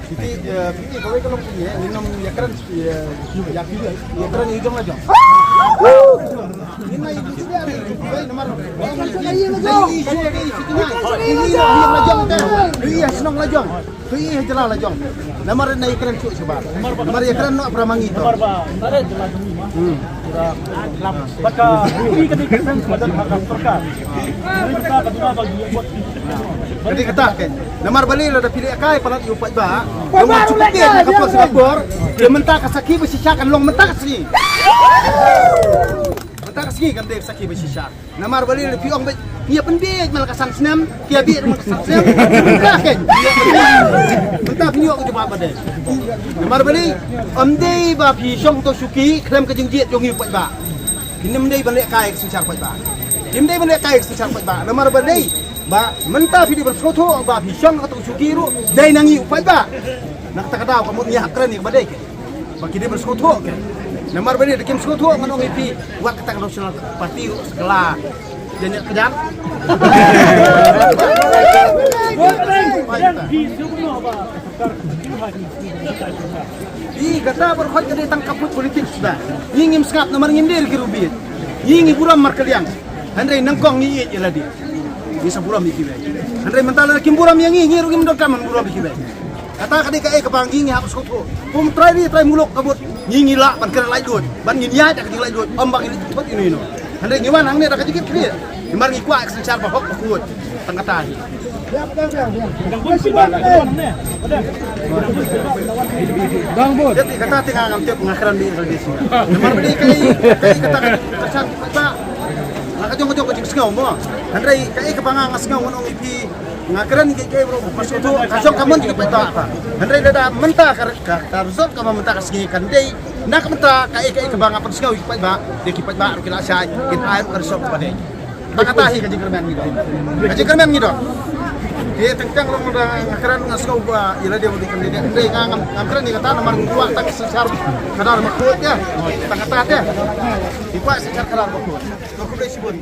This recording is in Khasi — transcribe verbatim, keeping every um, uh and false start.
Siti, eh, phi, kawei ka long phi, eh, ngin ym ïakren, eh, ïa phi, ïakren i jong la jong. Ngin ym ïakren i jong la jong. Ïa shnong la jong. To ïa jylla la jong. Namar na ïakren shuh shuh ba. Namar ïakren noh para ma ngi to. Hmm. Ka dei kata kan. Namar balei lada phi lehkai palat ïa u paidbah. Namar shu pynbeit na ka por sha ka por. Ïa mynta ka sakhi ba shisha kan long mynta ka sngi. Mynta ka sngi kan dei sakhi ba shisha. Namar balei lada phi ong beit ngi ïa pynbeit man la ka san snem, ki ïa beit man la ka san snem. Mynta kan. Mynta phi ïoh ka jubab ba dei. Namar balei ym dei ba phi shong to shuki khlem ka jingjied jong ngi u paidbah. Phim dei ban lehkai ka synshar paidbah. Phim dei ban lehkai ka synshar paidbah. Namar balei ba mynta phi dei ban sngewthuh ba phi shong ka to shuki ruh dei na ngi u paidbah. Na kata ka daw ka mut ngi hap kren ïa kaba dei ke. Ba ki dei ban sngewthuh ke. Namar balei da kim sngewthuh ngan ong ïa phi wat kata ka National Party ruh sa kylla. Jan ïa ka jan. Ih, kata baroh ka dei tang ka put politik suda. Ngi ngim sngap namar ngim dei ki ruh bit. Ngi ngi burom markylliang. Hynrei nyngkong ngi ïeit ïa lade. Ngi sa burom ïa kiwei. Hynrei mynta lada kim burom ïa ngi, ngi ruh ngim donkam ban burom ïa kiwei. Kata ka dei kaei kaba ngi ngi hap sngewthuh. Kum trai ri trai muluk ka mut ngi ngi lah ban kren laitluid, ban ngin ïaid da ka jinglaitluid, ym ba ngin thut ino ino. Hynrei ngi wan hangne da ka jingkit khlieh. Namar ngi kwah ka synshar ba hok ba khuid. Tang kata hi. Dang bun. Dei kata te nga ngam tip nga kren beit ka dei shisha. Namar ba dei kaei, kaei kata ka synshar ba la ka jong ka jong ka jingsngew mo. Hynrei kaei kaba nga nga sngew ngan ong ïa phi. Nga kren ki, ki bro, pas tu ka jong ka mon ki peta ta. Hynrei lada mynta ka, ka, ka result kaba mynta ka sngi kan dei. Na ka mynta kaei kaei kaba nga pynsngew ki paidbah, dei ki paidbah ruh ki la shai, kin ai ruh ka result kaba dei. Ba kata hi ka jingkyrmen ngi don. Ka jingkyrmen ngi don. Ki teng teng long da nga kren nga sngew ba ïa lade ba dei kan dei. Hynrei nga ngam, ngam kren ïa kata namar ngi kwah tang synshar ka dei ba khuid ïa. Tang kata ïa. Ngi kwah synshar ka dei ba khuid. Ba khuid dei shibun.